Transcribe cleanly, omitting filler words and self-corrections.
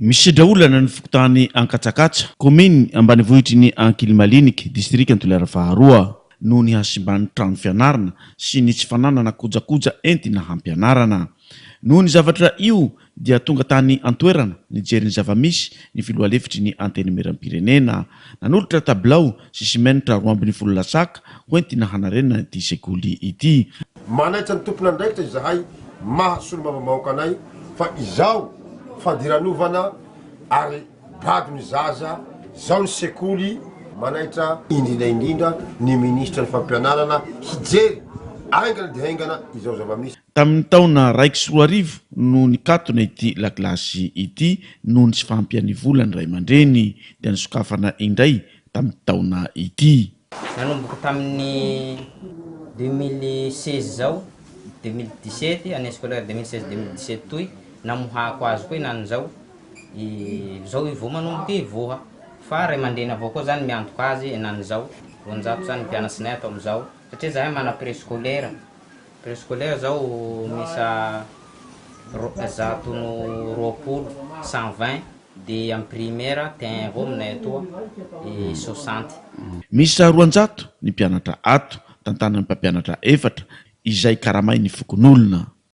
Misedra olana ny fokontany Ankatsakatsa, kaominina ambanivohitry ny Ankilimaliniky, distrikan'i Toliara faharoa, noho ny hasimban'ny trano fianarana sy ny tsy fananana kojakoja entina hampianarana. Noho ny zavatra io dia tonga tany an-toerana nijery ny zava-misy ny filoha lefitry ny Antenimierampirenena. Nanolotra tabilao sy simenitra 12 lasaka hoentina hanarenana ity sekoly ity. Manaitra ny tompon'andraikitra izahay maha solombavambahoaka anay fa izao fadiranovana ary bado ny zaza zao ny sekoly, manaitra indrindra indrindra ny minisitra ny fampianarana hijery aingana dia haingana izao zava-misy. Tamin'ny taona 2001 no nikatona ity lakilasy ity noho ny tsy fahampian'ny volan'ny ray aman-dreny, dia nisokafana indray tamin'ity taona ity. Nanomboka tamin'ny 2016 zao, 2017, année scolaire 2016 2017 toy, namohako azy koa henany zao, zao i vao manomboka hivoha, fa ray aman-dreny avao koa zany miantoka azy henany zao, 200 zany mpianatsinay ato amizao, satria zahay mana préscolaire. Préscolaire zao miisa 120, 120, de am primaire T1 avao aminay atoa 60. Miisa 200 ny mpianatra ato, tantanan'ny mpampianatra efatra, izay karamain'ny fokonolona.